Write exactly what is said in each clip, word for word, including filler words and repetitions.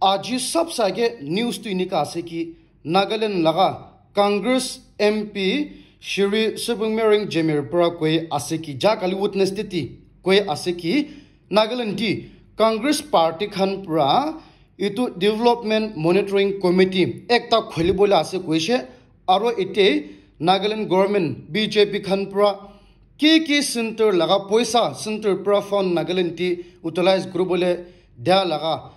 Aji sabse age news tu enika ase ki Nagaland laga Congress M P Shri Subung Mereng Jemir para koi ase ki, ja kali Wednesday ti koi ase ki Nagaland ti Congress party khan para etu Development Monitoring Committee ekta khulibole ase koise. Aro ete Nagaland government B J P khan para ki ki center laga poisa, center para fund Nagaland ti utilize kuribole dia laga,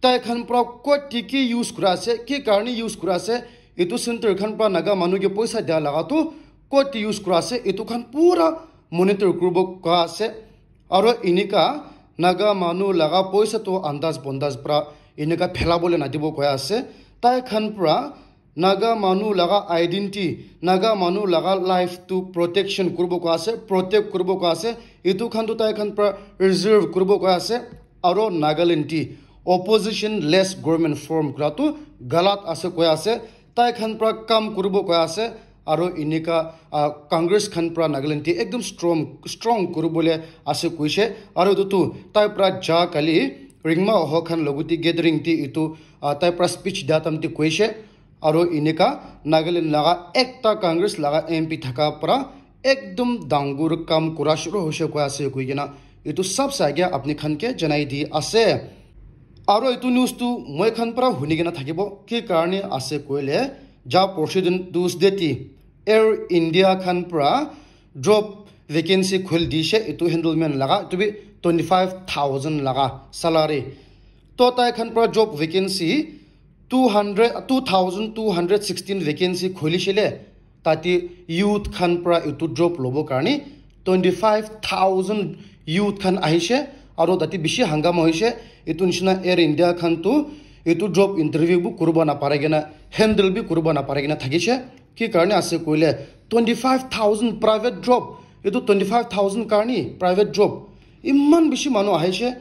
tai khan para kot ti ki use kura ase, ki karne use kura ase, etu center khan para Naga manu ke poisa dia laga tu kot ti use kura ase, etu khan pura monitor kuribo koa ase. Aro enika Naga manu laga poisa tu andaz bondaz para enika phelabole nadibo koa ase. Tai khan para Naga manu laga identity, Naga manu laga life tu protection kuribo koa ase, protect kuribo koa ase. Etu khan tu tai khan para reserve kuribo koa ase. Aro Nagaland ti opposition less government form kura tu galat ase koa ase. Tai khan para kam kuribo koa ase. Aro enika, ah, Congress khan para Nagaland ti ekdom strong, strong kuribole ase koise. Aro etu tu tai para ja kali Ringma Oho khan logote gathering ti etu, ah, tai para speech dia time ti koise. Aro enika Nagaland laga ekta Congress laga M P thaka para ekdom dangor kam kura shuru hoise koa ase koi kena etu sabse age apni khan ke janai di ase. Aro etu news tu moi khan para huni kena thakibo, ki karne ase koile ja porsi din Tuesday ti Air India khan para job vacancy khul dishe etu handleman laga, etu bi twenty five thousand laga salary. To tai khan para job vacancy two hundred, two thousand two hundred sixteen vacancy khulishile, tate youth khan para etu job lobo karne twenty five thousand youth khan ahishe, aro tate bishi hangama hoishe. Etu nishina Air India khan tu etu job interview bi kuribo napare kena, handle bi kuribo napare kena thakishe. Ki karne ase koile twenty five thousand private job, etu twenty five thousand karne private job iman bishi manu ahishe.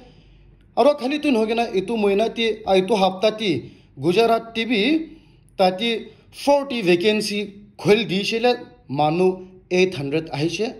Aro khali tu nohoi kena etu moina ti, ah, etu hapta ti Gujarat ti bi tate forty vacancy khul dishile, manu eight hundred ahishe.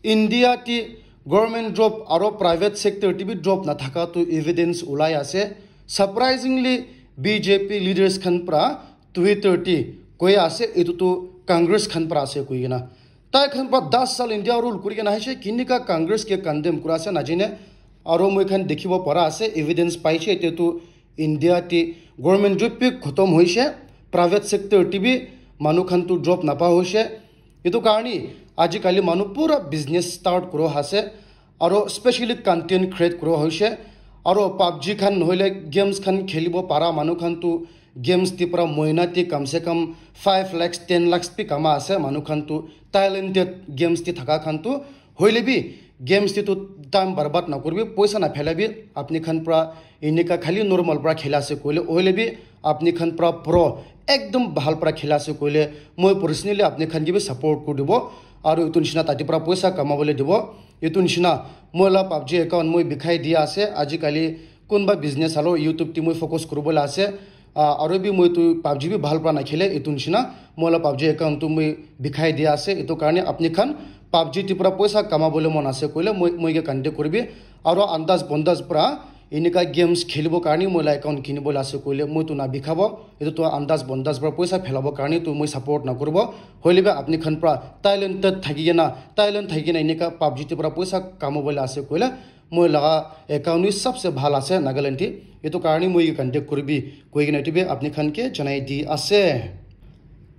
India ti government job aro private sector ti bi job nathaka tu evidence ulai ase. Surprisingly, B J P leaders khan para Twitter ti koi ase, etu tu Congress khan para ase koi kena. Tai khan para das sal India rule kuri kena ahishe, kinika Congress ke condemn kura ase najane. Aro moi khan dikhibo para ase, evidence paishe, ete tu India ti government job bi khotom hoishe, private sector ti bi manu khan tu job napa hoishe. Etu karne aji kali manu pura business start kuro ase, aro specially content create kuro hoishe, aro PUBG khan nohoile games khan khelibo para manu khan tu games ti para moina ti kam se kam five lakhs, ten lakhs bi kama ase manu khan tu, talented games ti thaka khan tu. Hoile bi games ti tu time barbad na kuribi, poisa na phelabi. Apni khan para enika khali normal para khela ase koile, hoile bi apni khan para pro ekdom bhal para khela ase koile, moi personally apni khan ke bi support kuri dibo. Aro etu nishina tate para poisa kamabole dibo. Etu nishina moi la PUBG account moi bikhai dia ase. Aji kali kunba business alo YouTube ti moi focus kuribole ase. Ah, aro bi moi tu PUBG bi bhal para nakhele, etu nishina moi la PUBG account tu moi bikhai dia ase. Etu karne apni khan PUBG ti para poisa kamabole mon ase koile, moi, moi ke contact kuribi. Aro andaz bondaz para enika games khelibo karne moi la account kinibole ase koile, moi tu na bikhabo. Etu tu andaz bondaz para poisa phelabo karne tu moi support na kuribo. Hoile bi apni khan para talented thaki kena, talent thaki kena enika PUBG ti para poisa kamabole ase koile, moi laga account hi sabse bhal ase Nagaland ti. Etu karne moi contact kuribi koi kena etu bi apni khan ke janai di ase.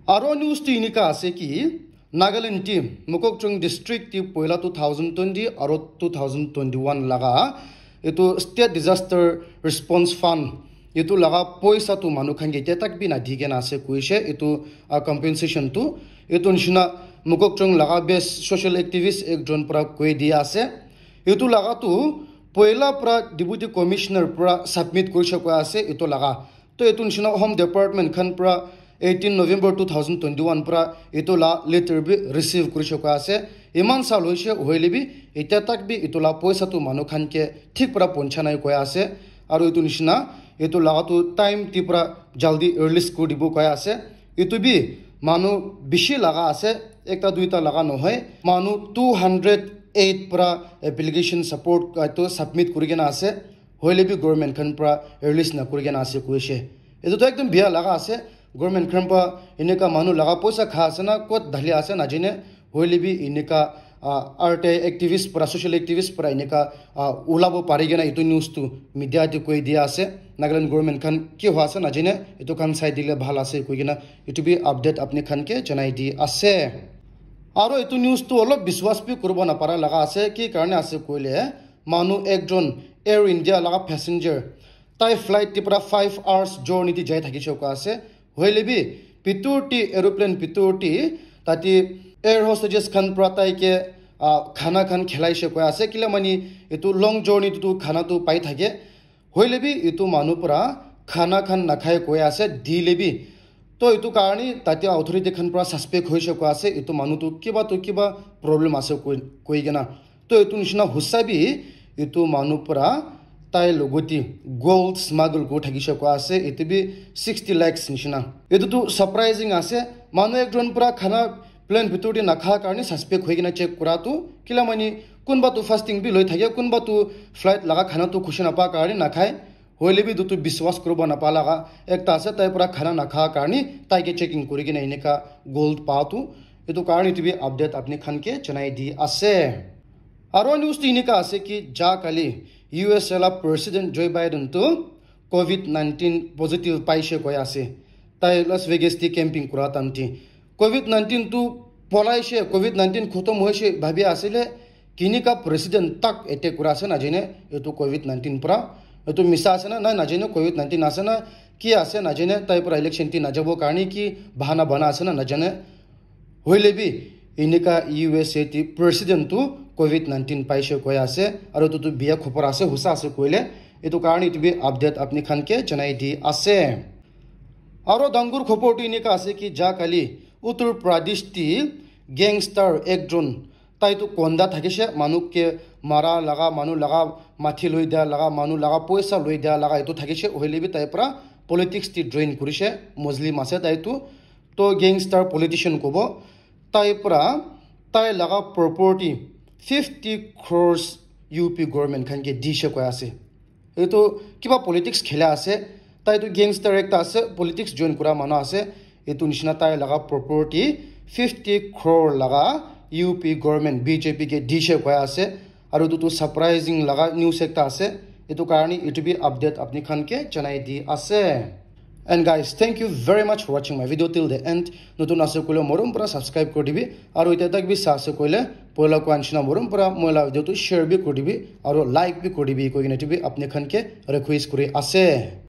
Aro news tu enika ase ki Nagaland ti Mokokchung district ti poila two thousand twenty aro two thousand twenty-one laga etu state disaster response fund etu laga poisa tu manu khan ke etia tak bi na di kena ase koishe. Etu, ah, compensation tu etu nishina Mokokchung laga best social activist ekjon para koi dia ase. Etu laga tu poila para deputy commissioner para submit kurishe koi ase etu laga. To etu nishina Home Department khan para eighteen November two thousand twenty-one para etu la letter bi receive kurishe koi ase. Iman sal hoishe hoile bi etia tak bi etu la poisa tu manu khan ke thik para poncha nai koi ase. Aro etu nishina etu laga tu time ti para jaldi release kuri dibo koi ase. Etu bi manu bishi laga ase, ekta duita laga nohoi. Manu two hundred eight para application support, ah, tu submit kuri kena ase. Hoile bi government khan pra release na kuri kena ase koishe. Etu to ekdom biya laga ase. Government khan pra eneka manu laga poisa kha ase na kot dhali ase na jane. Hoile bi eneka, ah, R T I activist pra, social activist pra eneka, ah, ulabo pari kena etu news tu media te koi dia ase. Nagaland government khan ki hoa ase na jane. Etu khan sai dile bhal ase koi kena etu bi update apni khan ke janai di ase. Aro etu news tu olop biswas bi kuribo na para laga ase. Ki karne ase koile manu ekjon Air India laga passenger, tai flight te pra five hours journey te jai thakishe koa ase. Hoile bi bitor te, aeroplane bitor te tate air hostages khan pra tai ke, ah, khana khan khilaishe koa ase. Kila mani etu long journey te tu khana tu pai thake. Hoile bi etu manu pra khana khan nakhai koi ase dile bi. To etu karne tate authority khan pra suspect hoishe koa ase, etu manu tu kiba tu kiba problem ase koi, koi kena. To etu nishina hosa bi etu manu pra tai logoti gold smuggle kuri thakishe koa ase, etu bi sixty lakhs nishina. Etu tu surprising ase, manu ekjon pra khana plane bitor te nakha karne suspect hoi kena check kura tu. Kila mani kunba tu fasting bi loi thake, kunba tu flight laga khana tu khushi napa karne nakhai. Hoile bi etu tu biswas kuribo napa laga ekta ase, tai pra khana nakha karne tai ke checking kuri kena eneka gold pa tu. Etu karne etu bi update apni khan ke janai di ase. Aro news tu eneka ase ki ja kali U S A la President Joe Biden tu covid nineteen positive paishe koi ase. Tai Las Vegas te camping kura time te covid nineteen tu polaishe, covid nineteen khotom hoishe bhabi asile, kinika president tak attack kura ase na jane, etu covid nineteen pra, etu misa ase na, na, na jane, covid nineteen ase na, ki ase na jane, tai pra election te na jabo karne ki bahana bana ase na, na jane. Hoile bi, enika U S A te president tu covid nineteen paishe koi ase, aro etu tu biya khopor ase, hosa ase koile, etu karne etu bi update apni khan ke janai di ase. Aro dangur khopor tu enika ase ki ja kali Uttar Pradesh te gangster ekjon tai tu konda thakishe, manu ke mara laga, manu laga mathi loi dia laga, manu laga poisa loi dia laga etu thakishe, hoile bi tai pra politics te join kurishe, Muslim ase tai tu, to gangster politician kobo, tai pra tai laga property fifty crores U P government khan ke dishe koi ase. Etu kiba politics khela ase, tai tu gangster ekta ase, politics join kura manu ase, etu nishina tai laga property fifty crore laga U P government B J P ke dishe koi ase, aru etu tu surprising laga news ekta ase, etu karne etu bi update apni khan ke janai di ase. And guys, thank you very much for watching my video till the end. Notun ase koile morom pura subscribe kuri dibi, aru etia tak bi sa ase koile poila koa nishina morom pura moi la video tu share bi kuri dibi, aru like bi kuri dibi koi kena etu bi apni khan ke request kuri ase.